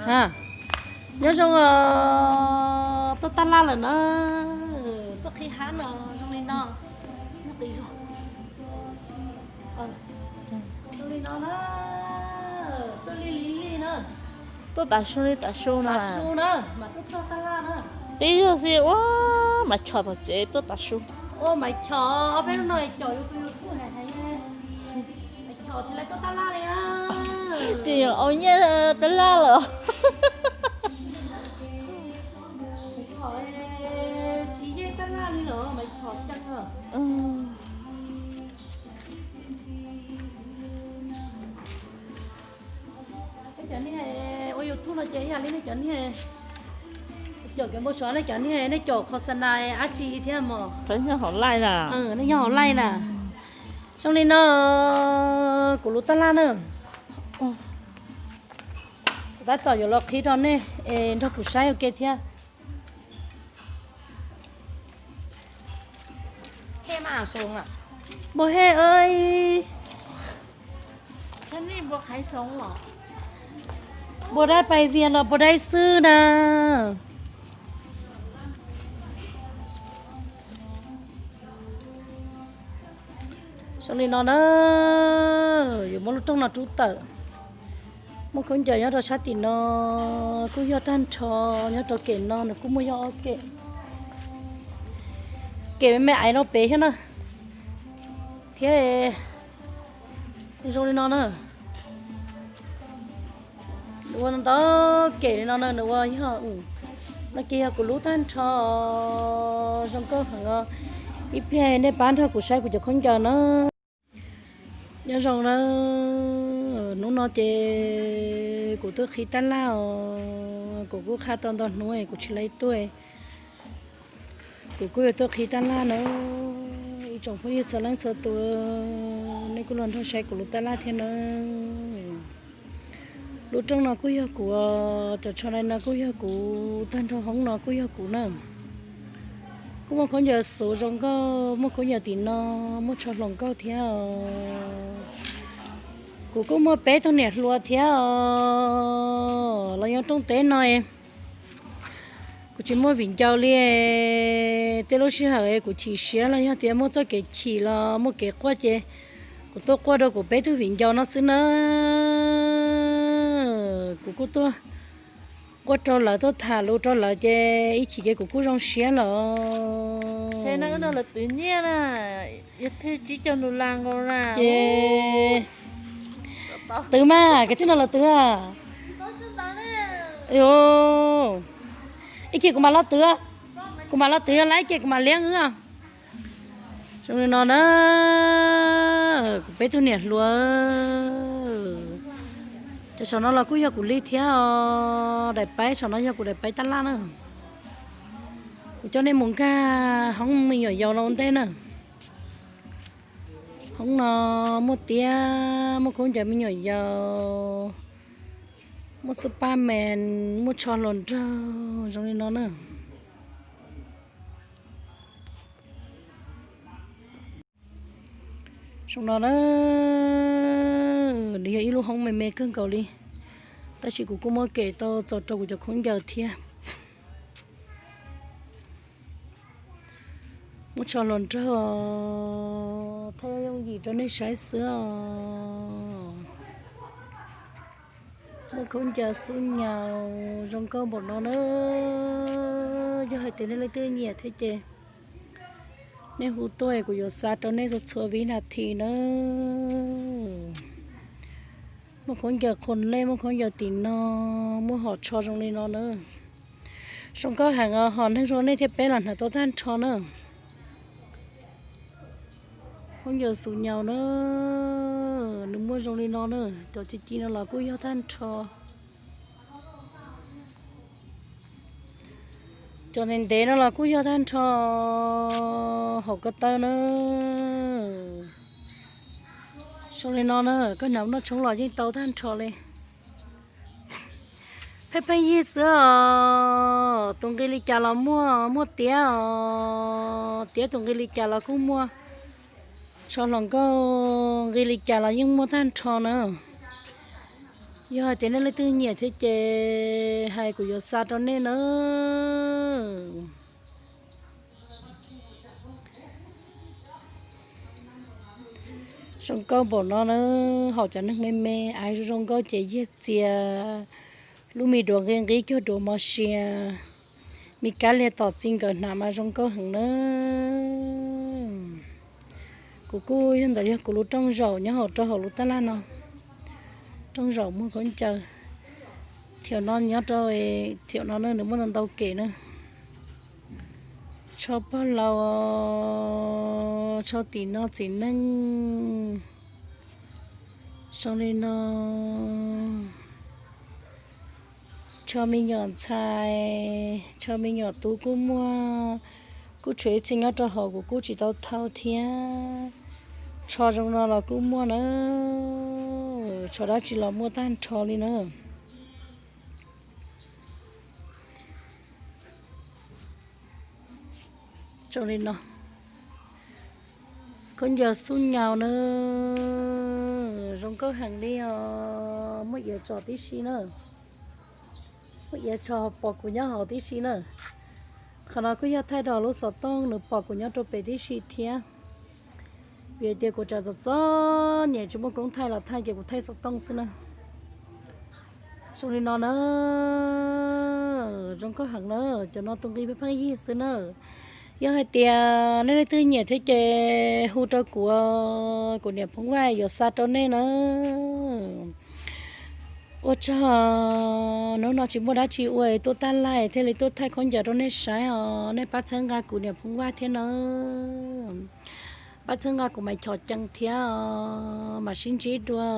Ha, nyob zoo, tuaj tab laj lawm na, tuaj qhib hab no zoo li no, nyob qis zog, zoo li no na, tuaj li li li na, tuaj tav su li tav su na, mas tuaj txog tab laj na, tib zog xwb ua Maiv Chom tom tsev tuaj tav su. Ua Maiv Chom, ob peb hnub no Maiv Chom yuav tus YouTube hais hais, Maiv Chom tsis lawv tuaj tab laj li na, tsis yog au nyiaj tab laj lawm. Maiv Chom tsis yeej tab laj li lawm, Maiv Chom ceeb lawm. Cov niag ua YouTube no ces ib yam li nej cov niag caum kev npau suav, nej cov niag nej caum khos xas nas dab tsi thiab mog. Nej nyob hauv laij na. Zoo li no, kuv lub tab laj na. Kuv tab tom yuav los qhib rau nej es nrog kuv saib ua ke thiab. Npau hej, npau dab pais vias los npau dab xwb na. Zoo li no na, yuav muab lub rooj no rub tawm. Muaj khaub ncaws nyob rau sab tim no kuj yog tag nrho, nyob rau kem no nws kuj muaj yog ob kem. Kem me me aiv no pem thiab na, thiab zoo li no na. Nws ua ntau kem li no na, nws ua yog, no ces yog kuv lub tag nrho, zoo nkauj heev os. Ib pliag nej pab nrog kuv saib kuv cov khaub ncaws na. Nyob zoo na, hnub no ces kuv twb qhib tab laj os, kuv kuj qhab tau ntau hnub kuv tsis laj tuaj. Kuv kuj yuav tuaj qhib tab laj na, ib tsoom phooj ywg txhua leej txhua tus, nej kuj los nrog saib kuv lub tab laj thiab na. Lub rooj no kuj yog kuv, cov tsho dai no kuj yog kuv, tag nrho hoob no kuj yog kuv na. Kuj muaj khaub ncaws xuv zoo nkauj, muaj khaub ncaws tim no, muaj tsho hluas nkauj thiab os. Kuv kuj muaj peb tug niam hluas thiab os, los nyob rooj teb no. Kuv tsis muaj viv ncaus li, tej lub sij hawm kuv chim siab los yog tias muaj txoj kev chim los muaj kev quaj ces kuv tuaj quaj rau kuv peb tug viv ncaus no xwb na. Kuv kuj tuaj quaj rau lawv, tuaj tham lus rau lawv ces ib chim ces kuv kuj zoo siab lawm. Twv nyiaj na, yog thwj tsib caug nus las nkaus na. Ces twv mas, kav tsij no los twv. Ib chim kuv mam los twv, kuv mam los twv lawm ib chim kuv mam liab wb. Zoo li no na, kuv peb tug niam hluas, cov saum no los kuj yog kuv li thiab os. Daim paib saum no yog kuv daim paib tab laj na. Kuv coj nej mus nkag hoob me nyuam yaus no ua ntej na. Hoob no muaj tiab, muaj khaub ncaws me nyuam yaus, muaj Spiderman, muaj tsho hluas nraug zoo li no na. Zoo no na, nws yog ib lub hoob me me kawg nkaus li, tab sis kuv kuj muab kem tau txaus rau kuv cov khaub ncaws thiab. Muaj tsho hluas nraug, thaij yooj yim rau nej saib xwb os. Muaj khaub ncaws xub nyaus zoo nkauj npaum no na. Yog hais tias nej leej twg nyiam thiab ces nej hu tuaj kuv yuav xa rau nej txhua txhua vib nas this na. Muaj khaub ncaws qhua lej, muaj khaub ncaws tim no, muaj hom tsho zoo li no na. Zoo nkauj heev os, hom neeg zoo nej thiab peb los hnav tau tag nrho na. Khaub ncaws xub nyaus na, nws muaj zoo li no na, cov ci ci no los kuj yog tag nrho. Cov ntev ntev no los kuj yog tag nrho, hom ko taw na. Zoo li no na, koj hnav noj tshoob los yeej tau tag nrho li. Pheej pheej yig xwb os, tus nqi li cas los muaj, muaj tiab os, tiab tus nqi li cas los kuj muaj. Tsho hluas nkauj nqi li cas los yeej muaj tag nrho na. Yog hais tias nej leej twg nyiam thiab ces hais kuv yuav xa rau nej na. Zoo nkauj npaum no na, haum cov neeg me me, aiv zoo zoo nkauj ces yig txias, lub me duav nqi nqib cuag duav mos sia, me kab liag tom txi nkawm hnav mas zoo nkauj heev na. Kuv kuj yog ntawm yog kuv lub rooj zaum nyob hauv rau hauv lub taj laj no. Rooj zaum muag khaub ncaws. Thiam no nyob rau, thiam no na nws muaj ntau ntau kem na. Tsho pog laus, tsho tim no txiv neej. Zoo li no. Tsho me nyuam ntxhais, tsho me nyuam tub kuj muaj, kuj tshuav ib txhia nyob rau hauv kuv kuj tsis tau thau thiab. Tsho zoo no los kuj muaj na, tsho dab tsi los muaj tag nrho li na. Zoo li no, khaub ncaws xub nyaus na, zoo nkauj heev li os, muaj iav tso tib si na. Muaj iav tso pom kuv nyob hauv tib si na. Qhov no kuj yog thaij rau lub xov tooj nws pom kuv nyob rau pem tib si thiab. Vim tias kuv tseem txom txom nyem tsis muaj koob thaij los thaij ces kuv thaij xov tooj xwb na. Zoo li no na, zoo nkauj heev na, cov no tus nqi pheej pheej yig xwb na. Yog hais tias nej leej twg nyiam thiab ces hu rau kuv, kuv niam Phoov Vaj yuav xa rau nej na. Ua tsaug, hnub no tsis muaj dab tsi ua tuaj taj laj thiaj li tuaj thaij khaub ncaws rau nej saib os. Nej pab txhawb nqa kuv niam Phoov Vaj thiab na. Pab txhawb nqa kuv Maiv Chov Cees thiab os. Mam sib ntsib dua.